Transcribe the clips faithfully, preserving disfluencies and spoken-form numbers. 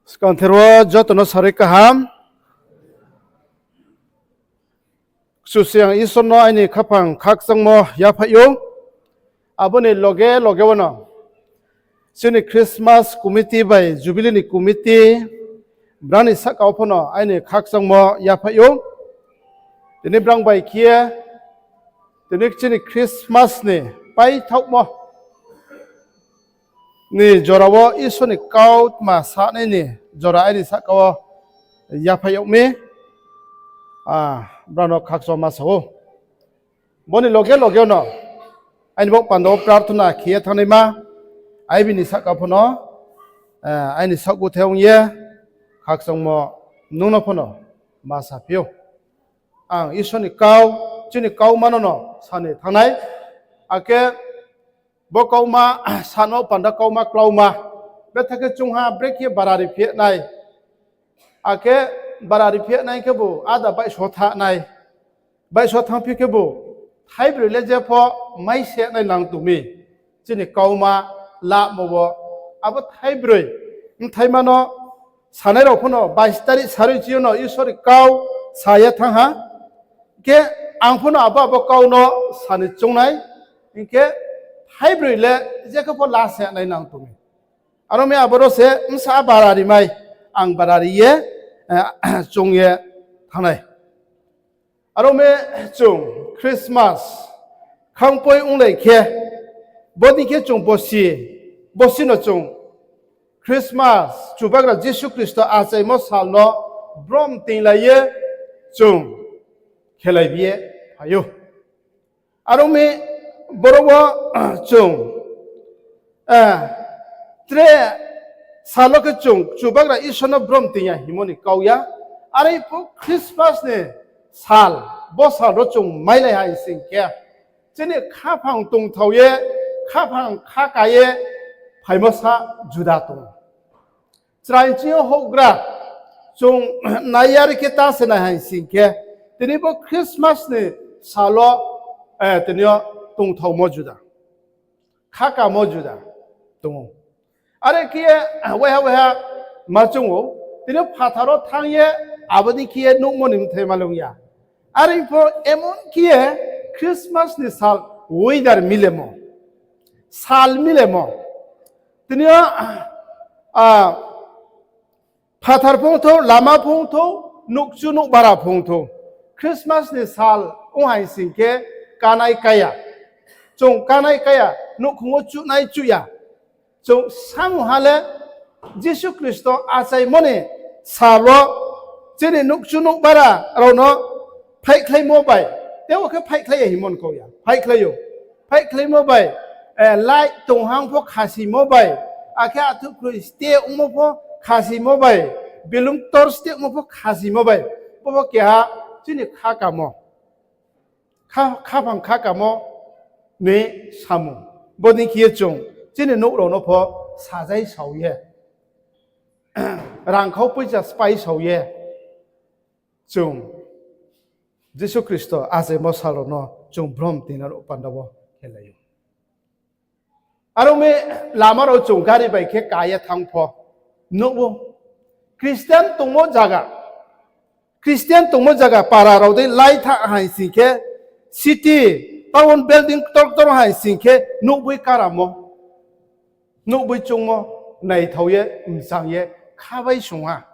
Skangther wo joto no sarui kaham. Kchusoyang Isor no aini khaphang khakchangmo yaphaih ou. Abo ni loge loge wo no chini Christmas committee bai Jubilee ni committee, brang ni sahka wo pho no aini khakchangmo yaphaih ou. Tini brang bai khe ye, tini chini Christmas ni paithaohmo ni jora wo Isor ni kautma sanai ni jora aini sahka wo yaphaih yag mi, brang no khakchangma sa ou. Bo ni loge loge wo no aini baoh panda wo prarthana khe ye thanngnaima, aibi ni sahka pho no, aini saohguthai ong ye khakchangmo nung no pho no ma saphi ou. Ang Isor ni kau, chini kauma no no sa ni thanng nai. Akhe bo kauma, sano panda kauma klauma, betha khe chungha brekhe barari phi nai. Akhe barari phi nai khebu áda baihso thanng nai. Baihso thanngphi khebu thaibroi le jepho mai se nai nang tong mi. Chini kauma lamo wo abo thaibroi bthaima no sanai rao pho no bais tarik sarui chi yo no Isor ni kau sa ye thanng ha. Khe ang pho no abo abo kau no sa ni choung nai. Hing khe thaibroi le jekhe pho la se nai nang tong mi. Aro mi aboro se bsa barari mai, ang barari ye, choung ye thanng nai. Aro mi chung Christmas khangpoi onglai khe, bodei khe chung bosi, bosi no chung Christmas, Chubagra Jisu Khristo achaimo sal no brom tinglai ye chung khelai bi ye phai ou. Aro mi boro wo chung, tre sal wo khe chung Chubagra Isor no brom ting ya hingmo ni kau ya. Are pho Christmas ni sal, bo sal ro chung mailai hai sing khe, chini khaphang tongthao ye, khaphang khaka ye phaimo sa juda tong ou. Chrai ching yo houhgra, chung nai yari khe ta se nai hai sing khe, tini bo Christmas ni sal wo, tini yo tongthaomo juda, khakamo juda tong ou. Are khe ye waiha waiha ma choung ou, tini yo phathar wo thanng ye, abo dei khe ye nuhmo ni bthai ma lung ya. Are pho emon khe ye Christmas ni sal weather milemo, sal milemo. Tini yo, phathar phungthou, lama phungthou, nouhkchu nouhbara phungthou, Christmas ni sal ong hai sing khe kánai káya. Chung kánai káya, nouhkhong wo chuhnai chuh ya. Chung samung ha le Jisu Khristo achaimo ni sal wo chini nouhkchu nouhbara rao no phaihkhlaimo bai, teibo khe phaihkhlai ya hingmo ni kau ya, phaihkhlai ou. Phaihkhlaimo bai, light tongha ong pho khasimo bai, akhe athuhkhroi steh ongmo pho khasimo bai, belung ktor steh ongmo pho khasimo bai, bo pho keha chini khakamo, khaphang khakamo ni samung. Bodei khe ye chung chini nouh rao no pho sajai sao ye, rangkhau poicha spai sao ye, chung Jisu Khristo achaimo sal rao no chung brom tina rao panda wo khelai ou. Aro mi lama rao chung gari bai khe ka ye thanng pho nuh ou. Christian tongmo zaga, Christian tongmo zaga para rao dei lai tha hai sing khe, city, town building ktor ktor hai sing khe nuhboi karamo, nuhboi chungmo, naithao ye, mchang ye, khabai sung ha.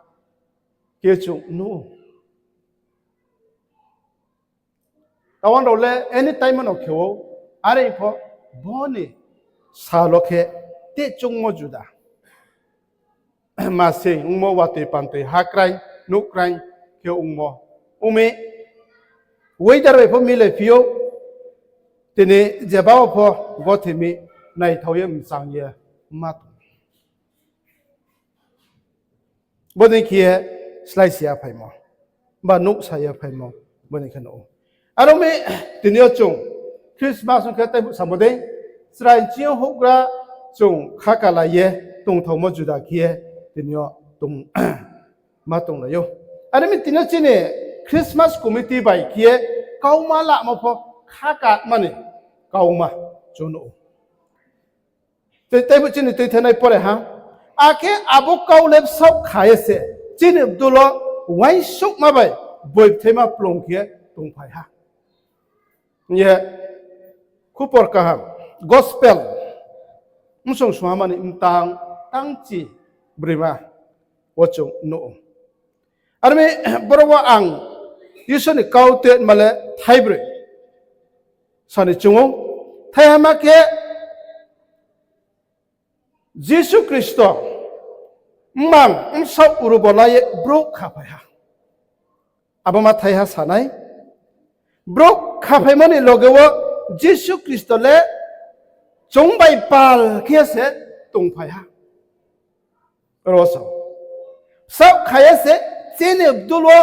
Khe chung nuh ou. Tawan rao le any time no khe ou, are pho bo ni sal wo khe te chungmo juda. Masing ongmo, watoi pantoi, ha kraing, nouh kraing khe ongmo. Ong mi, weather bai pho milai phi ou, tini jeba wo pho gothe mi, naithao ye mchang ye ma tong. Bodei khe ye slái si ya phaimo, ba nouh sa ye phaimo, bodei khe nuh ou. Aro mi tini yo chung Christmas ong khe taibu samo dei, chrai ching yo houhgra chung khakalai ye tongthaomo juda khe ye tini yo tong, ma tonglai ou. Are mi tini yo chini Christmas committee bai khe ye kauma lamo pho khakatma ni kauma chung nuh ou. Tei, teibo chini tuithanai pore ha. Akhe abo kau le bsaoh kha ye se chini bdul wo uaingsouhma bai boibthaima kplung khe tongphai ha. Hing ye khupor kaham, gospel, bsong sungha mani mtang tangchi broima wo chung nuh ou. Ar mi boro wo ang Isor ni kau tma le thaibroi sani choung ou. Thaihama khe Jisu Khristo mmang bsaoh rubo la ye brouh khaphai ha. Abo ma thaiha sanai. Brouh khaphaimo ni loge wo Jisu Khristo le chung bai pal khe se tongphai ha. Ro so. Bsaoh kha ye se chini bdul wo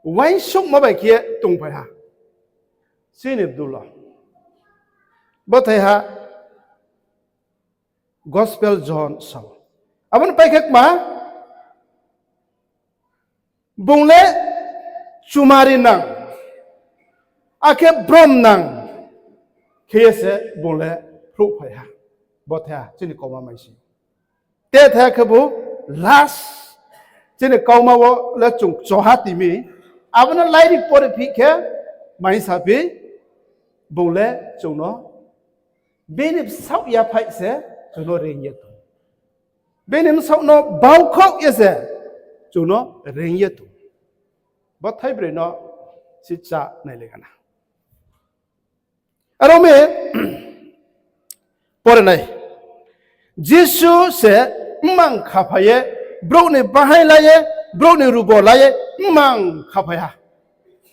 uaingsouhma bai khe tongphai ha. Chini bdul wo. Bo thaiha Gospel John sao. Abo ni pai khe kma, bung le chumari nang, akhe bromnang khe ye se bung le phruhphai ha. Bo thaiha chini kauma mai se. Te thaiha khebu last chini kauma wo le chung choha ti mi. Abo no lairi pore phi khe mai saphi, bung le chung no bini bsaoh yaphaih se chung no reing ye tong. Bini bsaoh no baukhouh ye se chung no reing ye tong. Bo thaibroi no sicha nai le gana. Aro mi pore nai. Jisu se mmang khaphai ye, brouh ni bahaing la ye, brouh ni rubo la ye, mmang khaphai ha.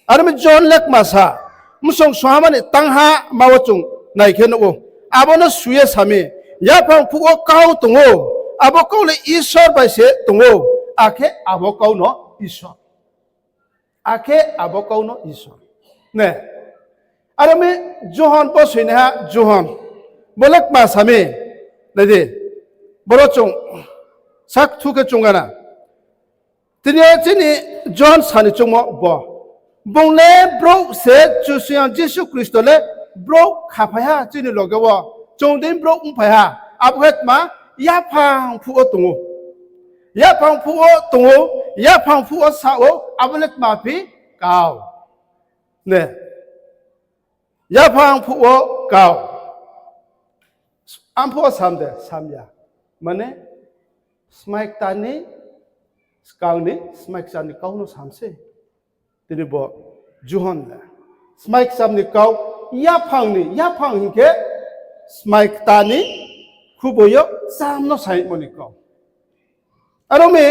Aro mi John le kma sa, bsong sungha mani tangha ma wo chung nai khe nuh ou. Abo no su ye sa mi, yaphang phuh wo kau tong ou, abo kau le Isor bai se tong ou, akhe abo kau no Isor. Akhe abo kau no Isor. Ne. Aro mi Johon bo soinaiha Johon. Bo le kma sa mi. Nai di. Boro chung sakthu khe chung gana. Tini yo chini Johon sani chungmo bo. Bung le brouh se Kchusoyang Jisu Khristo le brouh khaphai ha chini loge wo. Chung dei brouh ongphai ha. Abo khe tma yaphang phuh wo tong ou. Yaphang phuh wo tong ou, yaphang phuh wo sa ou, abo le tma phi kau. Ne. Yaphang phuh wo kau. Ang phuh wo sam de, sam ya. Mane, smai kta ni, skang ni, smai kcham ni kau no sam se. Tini bo Johon le. Smai kcham ni kau, yaphang ni, yaphang hing khe, smai kta ni, khuboi yo kcham no saimo ni kau. Aro mi,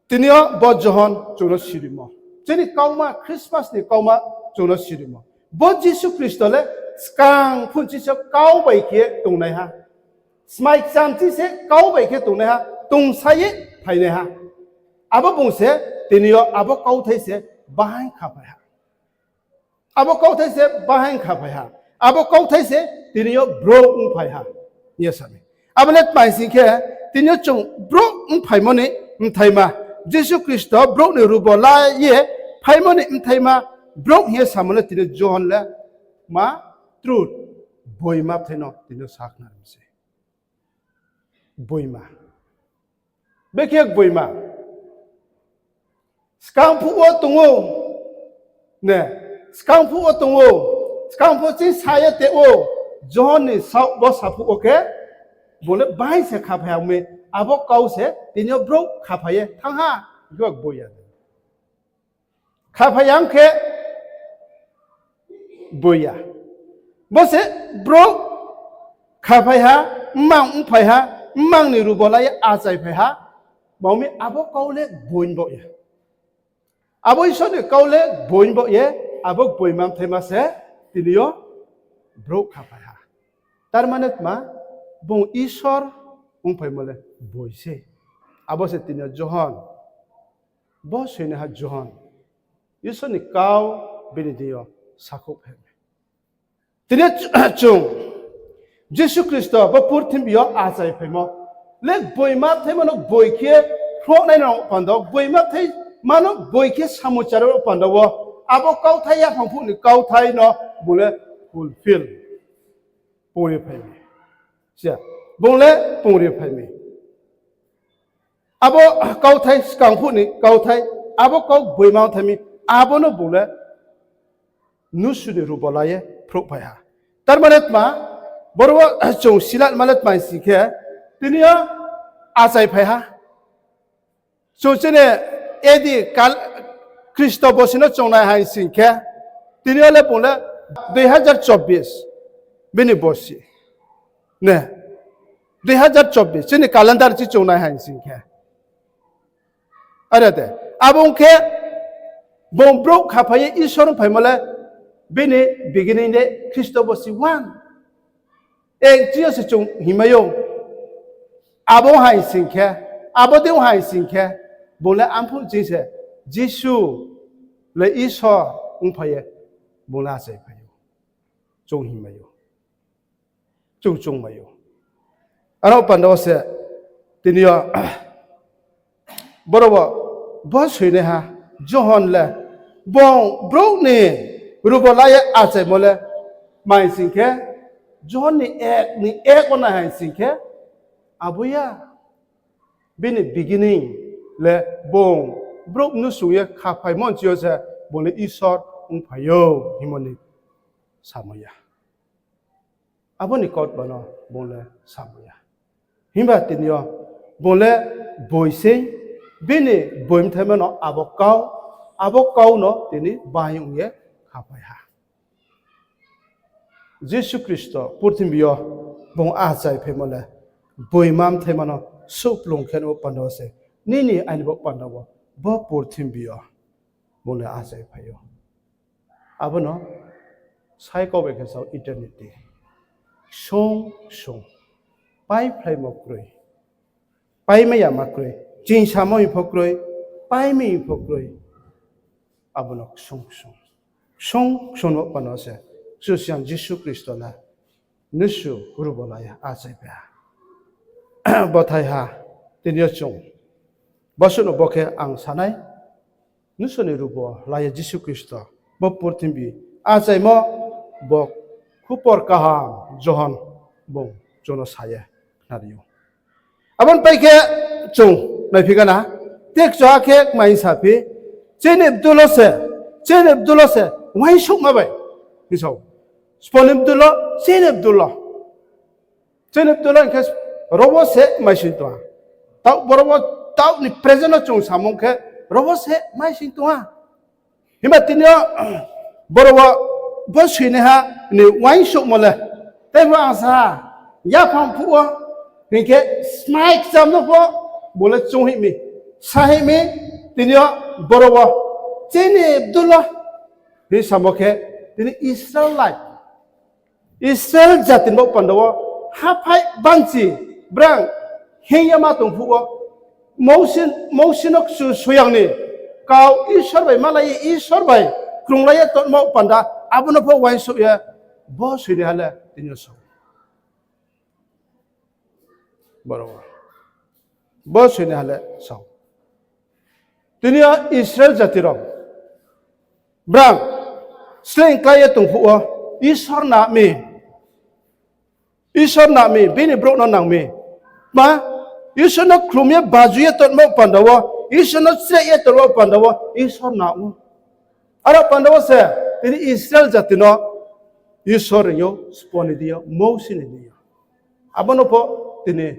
tini yo bo Johon chung no sirimo. Chini kauma, Christmas ni kauma chung no sirimo. Bo Jisu Khristo le skang phunchi se kau bai khe tongnaiha. Smai kcham chi se kau bai khe tongnaiha, tongsa ye phainaiha. Abo bung se tini yo abo kauthai se bahaing khaphai ha. Abo kauthai se bahaing khaphai ha. Abo kauthai se tini yo brouh ongphai ha. Hing ye sa mi. Abo le tma sing khe, tini yo chung brouh ongphaimo ni mthaima, Jisu Khristo brouh ni rubo la ye phaimo ni mthaima, brouh hing ye samo le tini Johon le ma truth, gboima bthai no tini yo sakhnari mi se. Gboima. Bekhe gboima. Skang phuh wo tong ou. Ne, skang phuh wo tong ou. Skang phuh ching sa ye te ou. Johon ni saoh bo saphuh wo khe, bung le bahaing se khaphai ha mi. Abo kau se tini yo brouh khaphai ye thanng ha. Hing khe gboiya. Khaphai ya hing khe gboiya. Bo se brouh khaphai ha, mmang ongphai ha, mmang ni rubo la ye achaiphai ha. Mao mi abo kau le gboing baoh ye. Abo Isor ni kau le gboing baoh ye, abo gboima mthaima se tini yo brouh khaphai ha. Tar mane tma, bung Isor ongphaimo le gboi se. Abo se tini yo Johon, bo soinaiha Johon, Isor ni kau bini deing yo sakhouh phaimai. Tini chung, Jisu Khristo bo purthimbi yo achai phaimo le gboima bthaima no gboi khe phrohnai no panda wo, gboima bthaima no gboi khe samung chari panda wo, abo kauthai yaphang phuh ni kauthai no bung le fulfill pore phai mi. Siya, Bung le pungri phai mi. Abo kauthai, skang phuh ni kauthai, abo kau boima thai mi, abo no bung le mnusu ni rubo la ye phruh phai ha. Tar mane tma, boro wo chung silatma le tma hing sing khe, tini yo achai phai ha. Chung chini A D kal-, Khristo bosi no chung nai hai sing khe, tini yo le bung le dui hazar chobbish bini bosi. Ne, dui hazar chobbish, chini calendar chi chung nai hai sing khe. Are de, abo ong khe, bung brouh khaphai ye Isor ongphaimo le, bini beginning de Khristo bosi one. Ek chi yo se chung hingmai ou. Abo hai sing khe, abo dei hai sing khe, bung le arphuh ching se, Jisu le Isor ongphai ye, bung le achai phai ou. Chung hingmai ou. Chung chungmai ou. Aro panda wo se, tini yo, boro wo, bo soinaiha, Johon le, bung brouh ni rubo la ye achaimo le, mai sing khe, Johon ni ek ni ek wo nai hai sing khe, abo ya, bini beginning le bung brouh mnusu ye khaphaimo ni chi yo se bung le Isor ongphai ou hingmo ni samo ya. Abo ni kautma no bung le samo ya. Himba tini yo bung le boi sei, bini boi mthaima no abo kau, abo kau no tini baing ong ye khaphai ha. Jisu Khristo purthimbi yo bung achai phaimo le, boima mthaima no souhplung khe nuh panda wo se, nini aini bo panda wo, bo purthimbi yo bung le achai phai ou. Abo no sai kau bai khe sao eternity. Ksung ksung. Paiphlaimo kroi. Paimai yama kroi. Chingsamo hing pho kroi. Paimai hing pho kroi. Abo no ksung ksung. Ksung ksung no panda wo se, Kchusoyang Jisu Khristo le mnusu rubo la ye achai phi ha. Bothai ha, tini yo chung. Bo suh no bo khe ang sa nai, mnusu ni rubo la ye Jisu Khristo bo purthimbi achaimo, bo khupor kaham Johon bung chung no sa ye khnari ou. Abo ni pai khe chung naiphi gana, tekchoha khe kmai saphi, chini bdul wo se, chini bdul wo se, uaingsouhma bai, hing sao. Sbo ni bdul wo, chini bdul wo. Chini bdul wo hing khe, ro wo se maising tong ha. Taoh boro wo, taoh ni present no chung samung khe, ro wo se maising tong ha. Himba tini yo, boro wo, bo soinaiha ni uaingsouhmo le, tei bo ang sa ha, yaphang phuh wo, hing khe, smai kcham no pho, bo le chung hih mi, sa hih mi, tini yo, boro wo, chini bdul wo, hing samo khe, tini Israel lai. Israel jati ni bo panda wo, haphai banchi, brang, hing ya ma tong phuh wo, Mousi, Mousi no Kchusoyang ni kau Isor bai malai ye, Isor bai krunglai ye tongmo panda, abo no pho uaingsouh ye, bo soinaiha le tini yo sao. Boro wo. Bo soinaiha le sao. Tini yo Israel jati rao. Brang, sleing klái ye tong phuh wo, Isor na mi. Isor na mi, bini brouh no nang mi. Ma, Isor no khlum ye baju ye tongmo panda wo, Isor no chreh ye tongmo panda wo, Isor na ou. Aro panda wo se, tini Israel jati no, Isor reing ou, sbo ni deing yo, Mousi ni deing yo. Abo no pho, tini,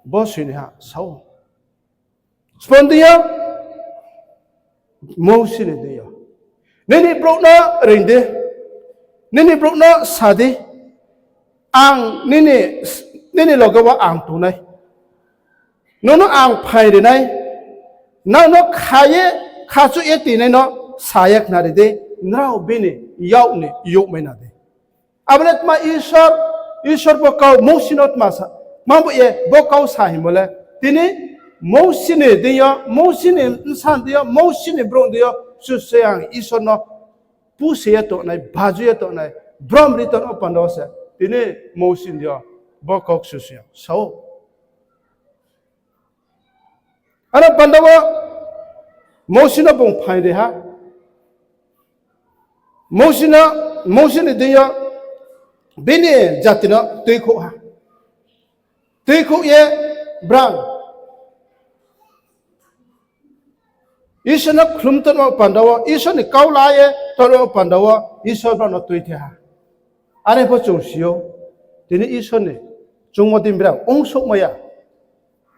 bo soinaiha, sao. Sbo ni deing yo, Mousi ni deing yo. Nini brouh no reing di, nini brouh no sa di, ang nini, nini loge wo ang tong nai. Nung no ang phaing ri nai, nang no kha ye, khachuh ye tinai no sa ye khnari di, nrao bini yak ni youhmai na di. Abo le tma Isor, Isor bo kau Mousi no tma sa, tma bo ye bo kau sa hingmo le, tini Mousi ni deing yo, Mousi ni bsa ni deing yo, Mousi ni brouh ni deing yo, Kchusoyang Isor no puse ye tongnai, baju ye tongnai, brom ri tongmo panda wo se, tini Mousi ni deing yo, bo kau Kchusoyang sa ou. Aro panda wo Mousi no bung phaing ri ha. Mousi no, Mousi ni deing yo bini jati no tuikhouh ha. Tuikhouh ye brang Isor no khlum tongmo panda wo, Isor ni kau la ye tongmo panda wo, Isor brao no tuithe ha. Are pho chung si ou, tini Isor ni chungmo din brao ongsouhmai ya,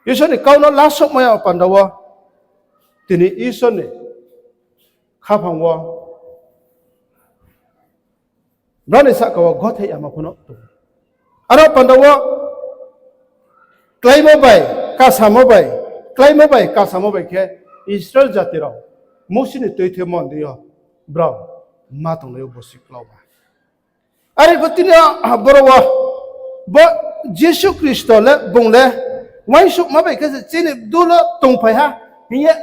Isor ni kau no lasouhmai ya panda wo, tini Isor ni khaphang wo brao ni sahka wo gothe yama pho no tong. Aro panda wo kláimo bai, kasamo bai, kláimo bai, kasamo bai khe Israel jati rao Mousi ni tuithemo ni deing yo brao ma tonglai ou bosi klauma. Are pho tini yo, boro wo, bo Jisu Khristo le, bung le, uaingsouhma bai khe se chini bdu le tongphai ha, hing ye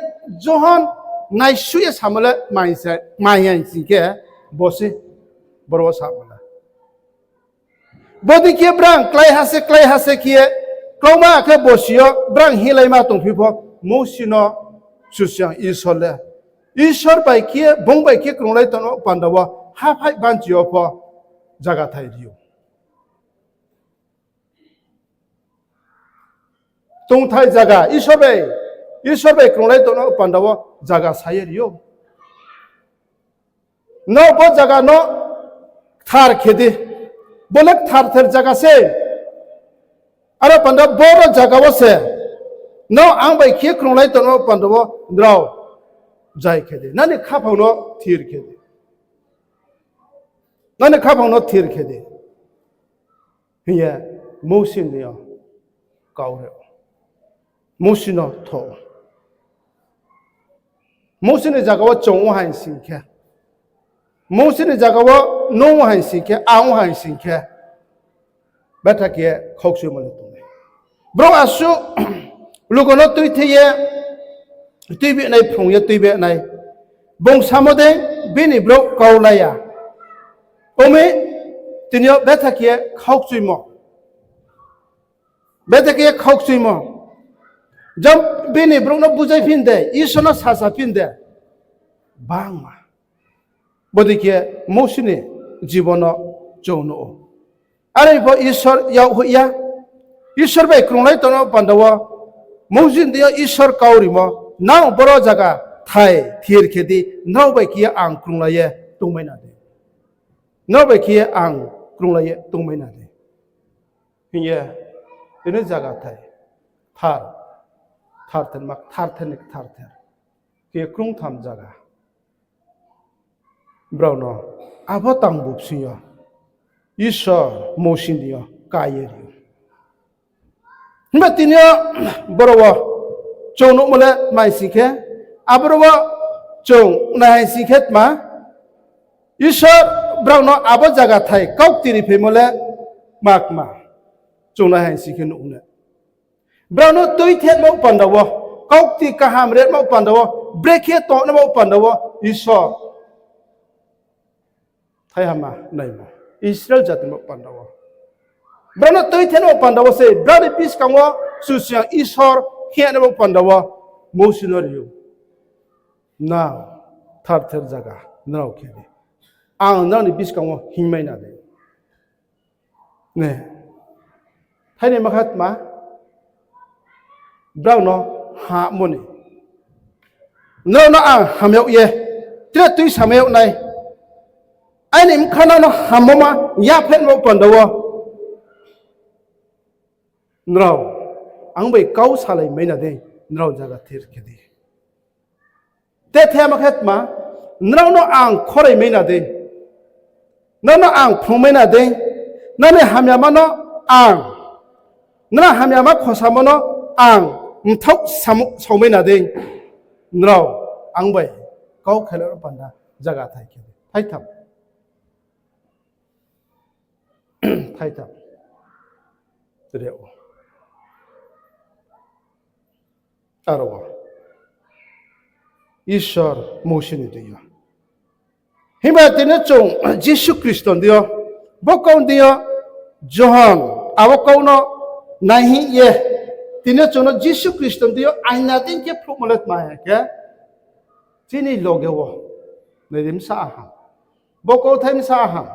Johon naisuh ye samo le, mai se, mai ya sing khe, bosi, boro wo samo le. Bodei khe brang kláiha se, kláiha se khe, klauma khe bosi yo brang hinglaima tongphi pho, Mousi no Kchusoyang Isor le, Isor bai khe, bung bai khe krunglai tongmo panda wo, haphai banchi yo pho zaga thai ri ou. Tongthai zaga, Isor bai, Isor bai krunglai tongmo panda wo zaga sa ye ri ou. Nrao bo zaga no kthar khe di. Bo le ktharther zaga se. Aro panda boro zaga wo se nrao ang bai khe krunglai tongmo panda wo nrao zai khe di. Nani khaphang no thir khe di. Nani khaphang no thir khe di. Hing ye Mousi ni deing yo kau ri ou. Mousi no tho ou. Mousi ni zaga wo chung ong hai sing khe, Mousi ni zaga wo nung ong hai sing khe, ang ong hai sing khe, betha khe khaukchuimo le tong nai. Brouh asuh lugo no tuithe ye, tuibi nai, phrung ye tuibi nai. Bung samo dei bini brouh kau la ya. Omi, tini yo betha khe khaukchuimo. Betha khe khaukchuimo. Jang bini brouh no bujai phin de, Isor no sasa phin de. Bangma. Bodei khe Mousi ni jibon no chung nuh ou. Are pho Isor yak hoih ya. Isor bai krunglai tongmo panda wo, Mousi ni deing yo Isor kau rimo, nrao boro zaga thai thir khe di, nrao bai khe ye ang krunglai ye tongmai na dei. Nrao bai khe ye ang krunglai ye tongmai na dei. Hing ye, tini zaga thai, thar, tharther ma, tharther ni ktharther. Khe krungtham zaga. Brao no abo tangbu bsing yo Isor Mousi ni deing yo ká ye ri ou. Himba tini yo boro wo chung nuhmo le tma sing khe, aboro wo chung nai hai sing khe tma, Isor brao no abo zaga thai kaukti ri phaimo le tma tma chung nai hai sing khe nuh ne. Brao no tuithemo panda wo, kaukti kaham rimo panda wo, brekhe tongnamo panda wo, Isor thaiha ma naimo, Israel jati mo panda wo. Brao no tuithemo panda wo se, brao ni buskang wo Kchusoyang Isor khe namo panda wo, Mousi no ri ou. Nrao tharther zaga nrao khe di. Ang nrao ni buskang wo hingmai na dei. Ne. Thaini ma kha tma? Brao no hamo ni. Nrao no ang ham yag ye, tre tuisamai yag nai. Aini bkha nrao no hammo ma yaphaihmo panda wo. Nrao ang bai kau salai mai na dei, nrao zaga thir khe di. Te thema khe tma, nrao no ang khorai mai na dei, nrao no ang phrung mai na dei, nrao ni hamyama no ang, nrao hamyama khosamo no ang mthaoh samo saomai na dei, nrao ang bai kau khelai panda zaga thai khe di. Thaitham. Thaitham. Tre o. Aro o. Isor Mousi ni deing yo. Himba tini chung Jisu Khristo ni deing yo. Bo kau ni deing yo Johon abo kau no naihing ye. Tini chung no Jisu Khristo ni deing yo aina dei khe phruhmo le tma ya khe. Chini loge wo. Nai di bsa aham. Bo kauthai bsa aham.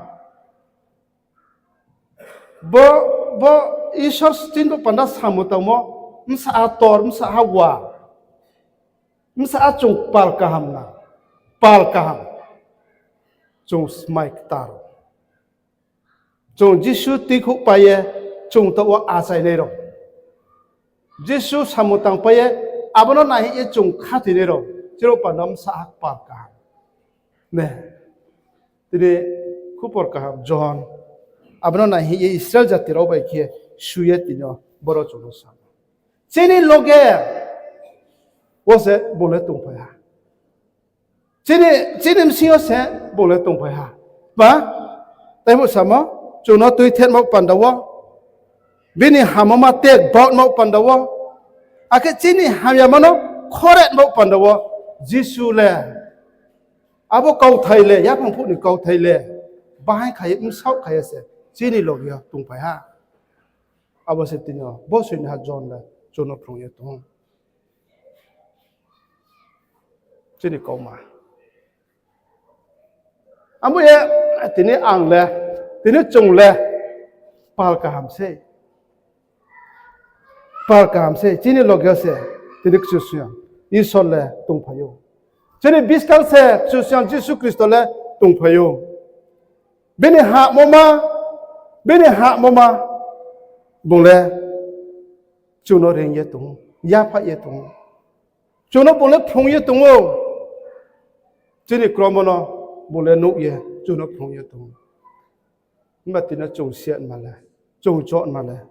Bo, bo Isor chini bo panda samung tangmo, bsa ha tor, bsa ha wa, bsa ha chung pal kaham na, pal kaham, chung smai ktar. Chung Jisu tuikhouhpai ye, chung taoh wo achainai rao. Jisu samung tangpai ye, abo no naihih ye chung khathoinai rao, chini bo panda bsa ha pal kaham. Ne, tini khupor kaham Johon, abo no naihih ye Israel jati rao bai khe shu ye tini yo boro chung no sa. Chini loge wo se bung le tongphai ha. Chini, chini bsing yo se bung le tongphai ha. Ba, tei bo samo, chung no tuithenmo panda wo, bini hamoma tek baohmo panda wo, akhe chini hamyama no khoretmo panda wo, Jisu le, abo kauthai le, yaphang phuh ni kauthai le, bahaing khai ye, bsaoh khai ye se, chini loge yo tongphai ha. Abo se tini yo, bo soinaiha Johon le, chung no phrung ye tong ou. Chini kauma. Abo ye, tini ang le, tini chung le, pal kaham sei. Pal kaham sei, chini loge yo se, tini Kchusoyang, Isor le tongphai ou. Chini buskang se Kchusoyang Jisu Khristo le tongphai ou. Bini hahmoma, bini hahmoma, bung le chung no reing ye tong ou, yaphaih ye tong ou. Chung no bung le phrung ye tong ou. Chini kromo no bung le nuh ye, chung no phrung ye tong ou. Himba tini chung siatma le, chung chohma le,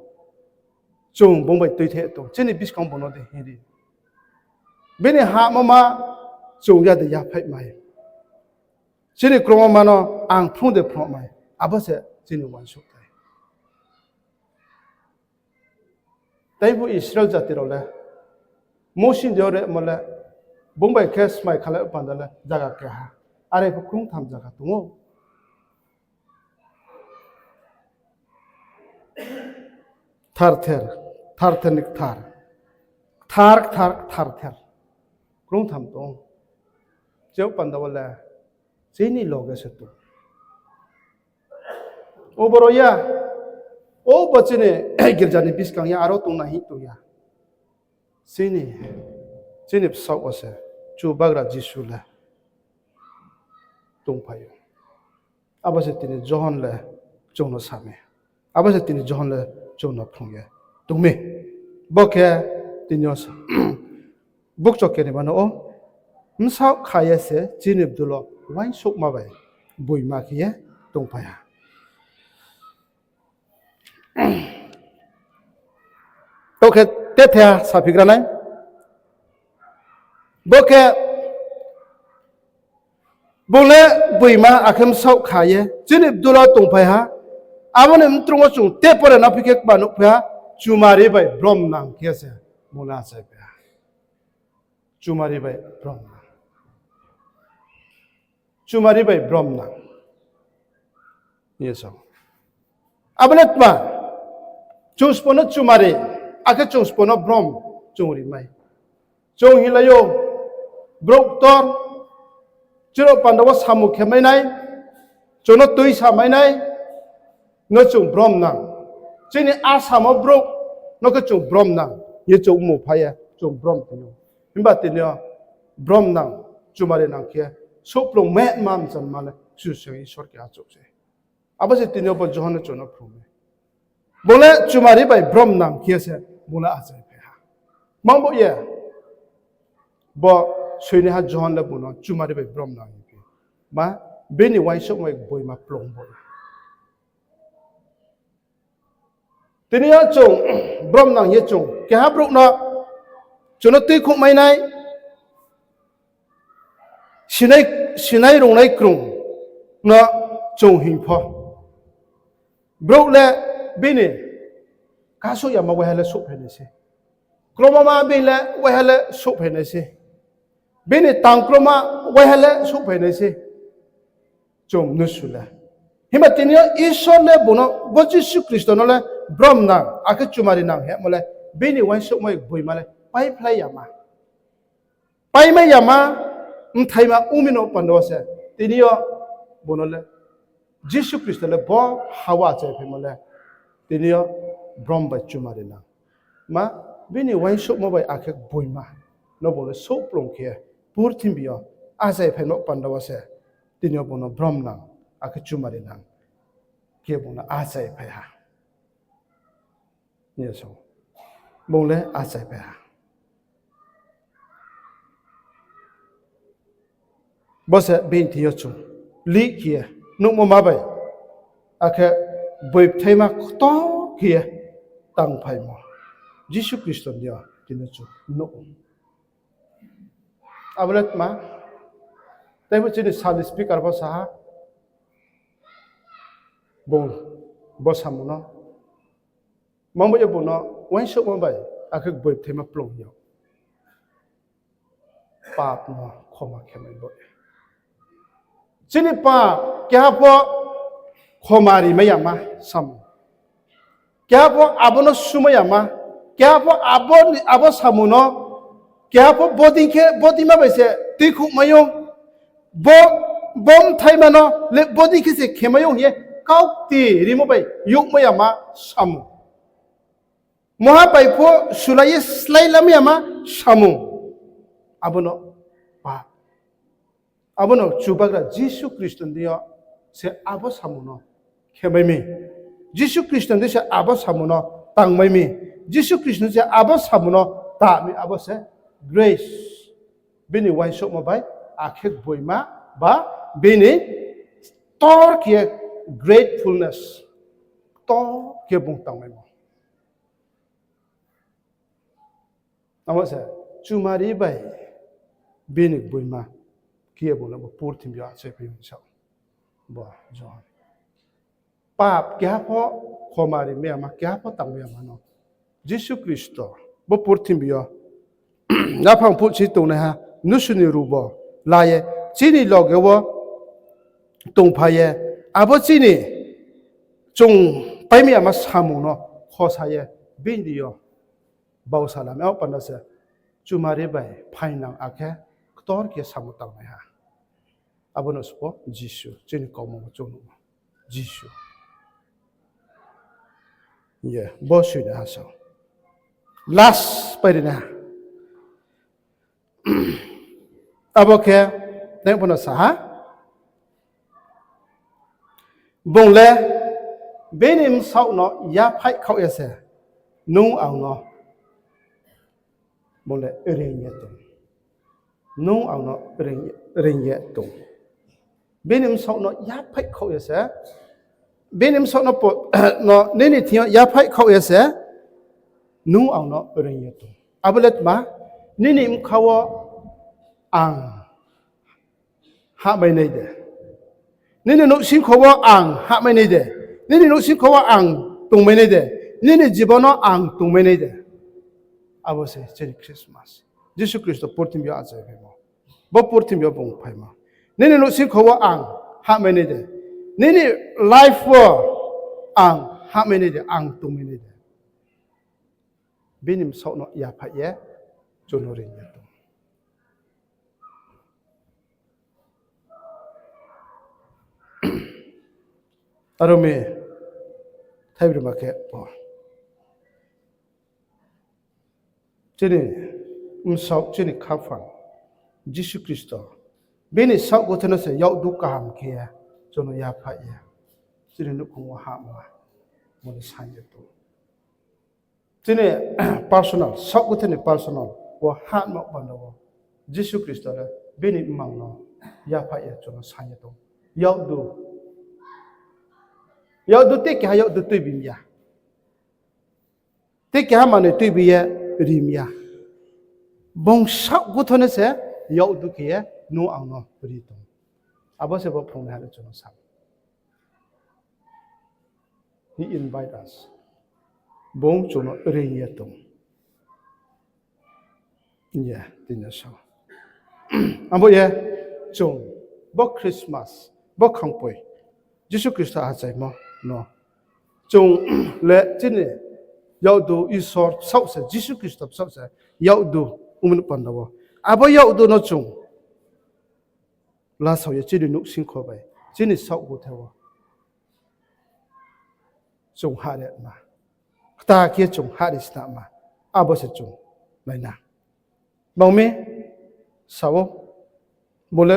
chung bung bai tuithe tong, chini buskang bung no de hing ri. Bini hahmoma chung ya de yaphaih mai. Chini kromoma no ang phrung de phrung mai. Abo se chini uaingsouhthai. Tei pho Israel jati rao le, Mosi ni deing yo remo le, bung bai khe smai khalai panda le zaga keha. Are pho krungtham zaga tong ou. Kthar ther, kthar ther ni kthar. Kthar, kthar, kthar ther. Krungtham tong ou. Chini panda wo le, chini loge se tong. O boro ya, o bo chini girja ni buskang ya, aro tongnai hing tong ya. Chini, chini bsaoh wo se Chubagra Jisu le tongphai ou. Abo se tini Johon le chung no sa mi. Abo se tini Johon le chung no phrung ye tong mi. Bo khe tini yo sa, bukcho keni ma no ou, bsaoh kha ye se chini bdul wo uaingsouhma bai gboima khe ye tongphai ha. Tao khe tethe saphigra nai. Bo khe bung le gboima akhe bsaoh kha ye chini bdul wo tongphai ha. Abo ni mtrung wo chung te pore na phi khe kma nuhphai ha, chumari bai bromnang khe se bung le achaiphai ha. Chumari bai bromnang. Chumari bai bromnang. Abo le tma, chung sbo no chumari, akhe chung sbo no brom chung ri mai. Chung hing lai ou, brouh ktor, chini panda wo samung khe mai nai, chung no tuisa mai nai, no chung bromnang. Chini asamo brouh no khe chung bromnang hing ye chung mmung phai ye chung brom tong ou. Himba tini yo bromnang, chumari nang khe, souhplung metma mchanma le Kchusoyang Isor keha achouh se. Abo se tini yo bo Johon no chung no phrung mi. Bung le chumari bai bromnang khe se bung le achaiphai ha. Mang bo ye, bo soinaiha Johon le bung no chumari bai bromnang hing phi. Ma, bini uaingsouhma gboima plung bo. Tini yo chung bromnang ye chung keha brouh no, chung no tuikhouh mai nai, sinai, sinai rungnai krung no chung hing pho, brouh le bini kasouh yama waiha le souhphai nai se. Kromoma bini le waiha le souhphai nai se. Bini tangkroma waiha le souhphai nai se. Chung mnusu le. Himba tini yo Isor le bung no, bo Jisu Khristo no le bromnang, akhe chumari nang hingmo le, bini uaingsouhma gboima le paiphlai yama. Paimai yama, mthaima ongmi no panda wo se. Tini yo bung no le, Jisu Khristo le bo ha wo achaiphaimo le, tini yo brom bai chumari nang. Ma, bini uaingsouhmo bai akhe gboima no bung le souhplung khe purthimbi yo achaiphai no panda wo se tini yo bung no brom nang, akhe chumari nang khe bung no achaiphai ha. Bung le achaiphai ha. Bo se bini thing yo chung lih khe ye nuhmo ma bai, akhe gboibthaima ktor khe ye tangphaimo Jisu Khristo ni yo tini chung nuh ou. Abo le tma, tei bo chini Sunday speaker pho sa ha, bung bo samung no, mangbo ye bung no uaingsouhmo bai, akhe gboibthaima plung yo pap no khoma khe mai bo. Chini pap keha pho khoma rimai yama samung, keha pho abo no sumai yama, keha pho abo ni, abo samung no, keha pho bodei khe, bodeima bai se tuikhouhmai ou, bo, bo mthaima no le bodei khe se khemai ou hing ye kaukti rimo bai youhmai yama samung. Moha bai pho sulai ye slái lamai yama samung. Abo no pa. Abo no Chubagra Jisu Khristo ni yo se abo samung no khemai mi. Jisu Khristo ni se abo samung no tangmai mi. Jisu Khristo ni se abo samung no ta mi, abo se grace. Bini uaingsouhmo bai, akhe gboima ba bini ktor khe gratefulness, ktor khe bung tangmaimo. Abo se chumari bai bini gboima khe ye bung le bo purthimbi yo achaiphai mi sa ou. Bo Johon. Pap keha pho khoma rimai yama, keha pho tangmai yama no Jisu Khristo bo purthimbi yo yaphang phuhchi tongnaiha mnusu ni rubo la ye chini loge wo tongphai ye, abo chini chung paimai yama samung no khosa ye bini yo bausa lamai ou panda se chumari bai phainang akhe ktor khe samung tangnaiha. Abo no sbo Jisu, chini kaumung wo chung nuh ou. Jisu. Ye, bo soi na ha sa ou. Last pai ri na ha. Abo khe, tei pho no sa ha. Bung le bini bsaoh no yaphaih khaoh ye se nung ang no bung le reing ye tong. Nung ang no reing ye, reing ye tong. Bini bsaoh no yaphaih khaoh ye se, bini bsaoh no po-, no nini thing yo yaphaih khaoh ye se, nung ang no reing ye tong. Abo le tma, nini bkha wo ang hahmai nai de? Nini nouhsingkho wo ang hahmai nai de? Nini nouhsingkho wo ang tongmai nai de? Nini jibon no ang tongmai nai de? Abo se chini Christmas. Jisu Khristo purthimbi yo achaiphaimo. Bo purthimbi yo bung phaimo. Nini nouhsingkho wo ang hahmai nai de? Nini life wo ang hahmai nai de, ang tongmai nai de? Bini bsaoh no yaphaih ye chung no reing ye tong. Aro mi thaibrima khe pho chini bsaoh, chini khaphang Jisu Khristo bini saohguthe no se yakdu kaham khe ye chung no yaphaih ye chini nouhkhong wo hahma, bo no saing ye tong. Chini personal, saohguthe ni personal wo hahma panda wo Jisu Khristo le bini mmang no yaphaih ye chung no saing ye tong. Yakdu, yakdu tei keha yakdu tuibi mi ya. Tei keha manoi tuibi ye ri mi ya. Bung saohguthe no se yakdu khe ye nung ang no ri tong. Abo se bo phrungnaha le chung no sa ou. He invite us. Bung chung no reing ye tong. Ye, tini sa ou. Abo ye, chung bo Christmas, bo khangpoi, Jisu Khristo achaimo no chung le chini yakdu Isor bsaoh se, Jisu Khristo bsaoh se yakdu ongmo ni panda wo. Abo yakdu no chung lasao ye chini nouhsingkho bai, chini saohguthe wo chung hahre ma. kta khe chung hahri snama, abo se chung nai na. Bang mi sa ou, bung le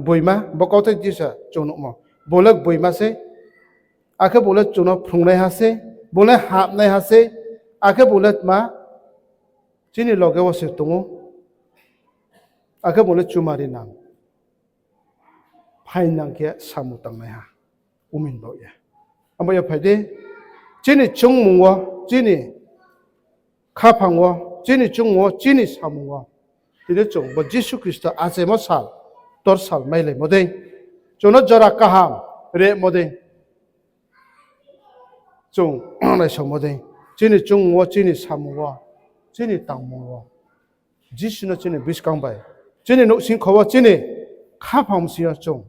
gboima, bo kauthai di se chung nuhmo. Bung le gboima sei, akhe bung le chung no phrungnaiha sei, bung le hamnaiha sei, akhe bung le tma chini loge wo se tong ou, akhe bung le chumari nang, phaingnang khe samung tangnaiha ong mi baoh ye. Abo ye phai di, chini choungmung wo, chini khaphang wo, chini choungmung wo, chini samung wo, tini chung bo Jisu Khristo achaimo sal, tor sal mailaimo dei, chung no jora kaham rimo dei, chung naisaomo dei, chini choungmung wo, chini samung wo, chini tangmung wo, Jisu no chini buskang bai, chini nouhsingkho wo, chini khaphang bsing yo chung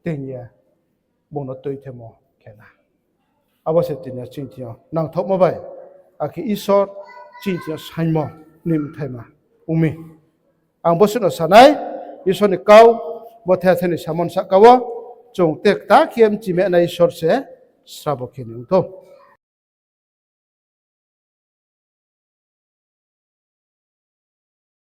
ting ye bung no tuithemo khe na. Abo se tini yo chini thing yo nangthaohmo bai, akhe Isor chini thing yo saingmo ni mthaima ong mi. Ang bo suh no sa nai, Isor ni kau, bo thethai ni samon sahka wo, chung te kta khe mchimai nai Isor se srabo khe ni ong thou.